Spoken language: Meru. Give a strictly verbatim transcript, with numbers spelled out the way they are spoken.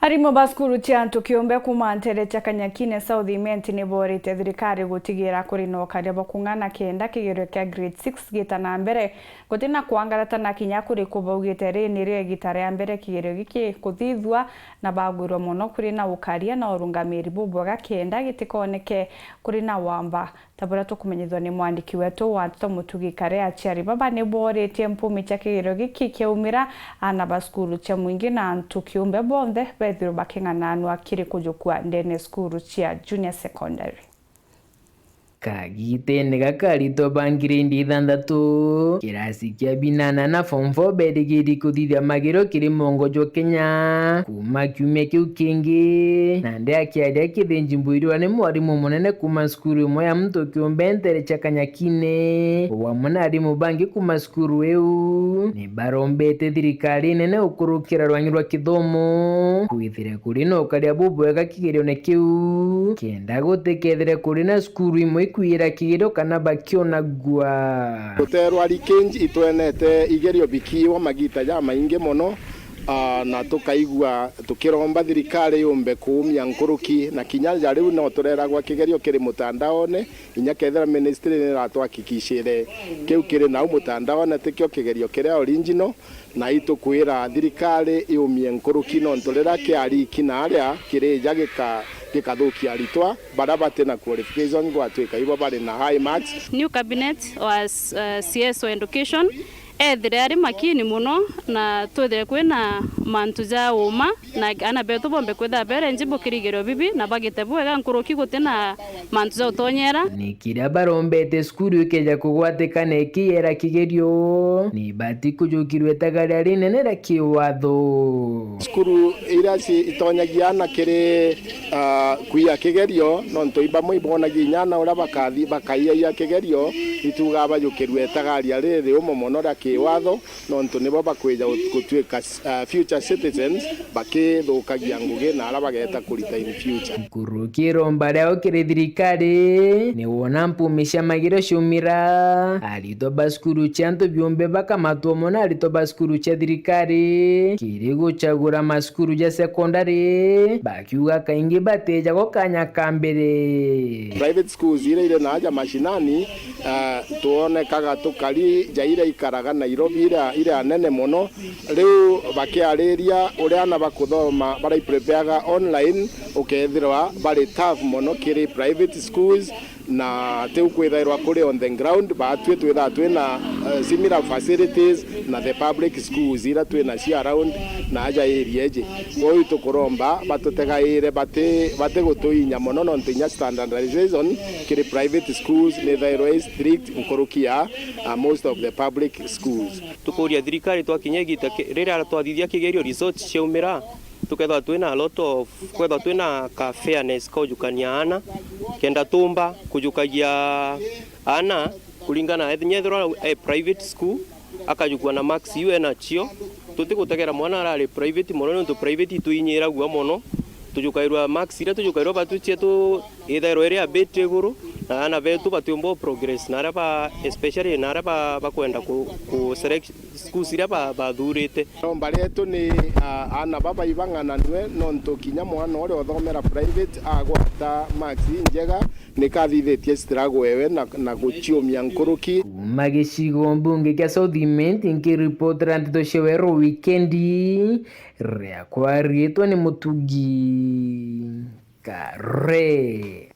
Arimu ba cukuru cia antu kiumbe kuuma nteere cia Kanyakine South Imenti ni boorite thirikari gutigira kuri na ukaria bwa kung'ana kenda kigerio kia grade six gita na mbere guti na kwangarata na kinya kuriku. Baugite riri nirio igita ria mbere kigerio giki kuthithua, na bagwirwa mono kuri na ukaria na urungamiri bubwega kenda gitikoneke kuri na wamba. Ta buria tukumenyithua ni mwandiki wetu wa nteto Mutugi Kare, aciari baba ni booritie mpumi cia kigerio giki kiaumira, aana ba cukuru cia mwingi na antu kiumbe bonthe bethirwe baking'ananua kiri kujukua ndene cukuru cia junior secondary. Kagitene gaka aritwa ba ngiredi ithanthatu, kirasi kia binana na form four berigiri kuthithia magerio kiri mwongo jwa Kenya. Kuuma kiumia kiu kingi, nandi akiaria kithinji mbwirwa ni mwarimu munene kuuma cukuru imwe ya muntu kiumbe nteere cia Kanyakine, o amwe na arimu bangi kuuma cukuru iu, ni barombete thirikari nene ukurukira rwangi rwa kithomo kwithire kuri na ukaria bubwega kigerione kiu, kenda gutikethire kuri na cukuru imwe ikwiyira kigerio kana bakionagua. Ruteere rwa Rikinji itwenete igerio bikiiwa magita jamaingi mono, ah, na tukaigua tukiromba thirikari yumbe kuumia nkuruki, na kinya ja riu no tureragwa kigerio kiri mutandaone, inya kethira ministry ni iratwakikishire kiu kiri nau mutandaone tikio kigerio kiria original, na itukwira thirikari yumie nkuruki, nontu riria kiariki na aria kirija gika-, gikathukia aritwa baria bati na qualification gwatuika ibo bari na high marks. New cabinet was, uh, C S O Education. Ethire ari makini mono, na twithire kwina mantu ja uma, na aana betu bombe kwithira bere njibu kirigerio bibi, na bagite bwega nkuruki guti na mantu ja utonyera. Ni kiria barombete cukuru ikeja kugwatikana ikiyera kigerio, ni bati kujukirwe itaga ria rinene ria kiwatho. Cukuru iria ci-, itonyagia aana kiri, ah, kwiya kigerio, nontu ibamwe ibonagia inya aana uria bakathi-, bakaiyaia kigerio, itugaa bajukirwe itagaria riri riumo mono ria kiwatho, nontu nibo bakwija gut-, gutuika, ah, future citizens, bakithukagia ngugi na aria bageta kurita in future. Nkuruki iromba riao kiri thirikari, ni wona mpumi cia magerio ciumira, aritwa ba cukuru cia antu biumbe bakamatwa mono aritwa ba cukuru cia thirikari, kiri gucagura macukuru ja sekondari, bakiuga kaingi batijagwo kanya ka mbere. Private schools iria iri na aja mashinani, ah, twonekaga tukari ja iria ikaraga Nairobi, iria, iria nene mono. Riu bakiariria uria aana bakuthoma baraiprepareaga online, ukethirwa bari tough mono kiri private schools, na tiu kwithairwa kuri on the ground, batwi twithaa twina, eh, similar facilities na the public schools iria twinacio around na aja area iji. Kwou itukuromba batutegaire bati, bati gutuinya mono, nontu inya standardization kiri private schools nithairwa i strict nkuruki ya, ah, most of the public schools. Tukuria thirikari twakinya igita ki-, riria twathithia kigerio results ciaumira, tukethwa twina a lot of, kwethwa twina ka fairness ka ujukania aana, kenda tumba kujukagia aana kuringana na ethirwa e private school, akajukua na marks iu enacio. Tutigutegera mwana arari private mono, nontu private itwinyiragua mono. Tujukairwa marks iria tujukairwa batu cietu ithairwa iri a bit iguru, na aana betu batiumba u progress, na aria ba, especially na aria ba, bakwenda ku, ku select schools iria ba, bathurite. Iromba rietu ni, ah, aana baba ibang'ananue, nontu kinya mwana uria uthomera private agwata marks injega, nikathithitie struggle ewe na, na guciumia nkuruki. Kuuma gicigo mbunge kia South Imenti, nkiripotera nteto cia Weru Wikendi, riakwa riitwa ni Mutugi Kare.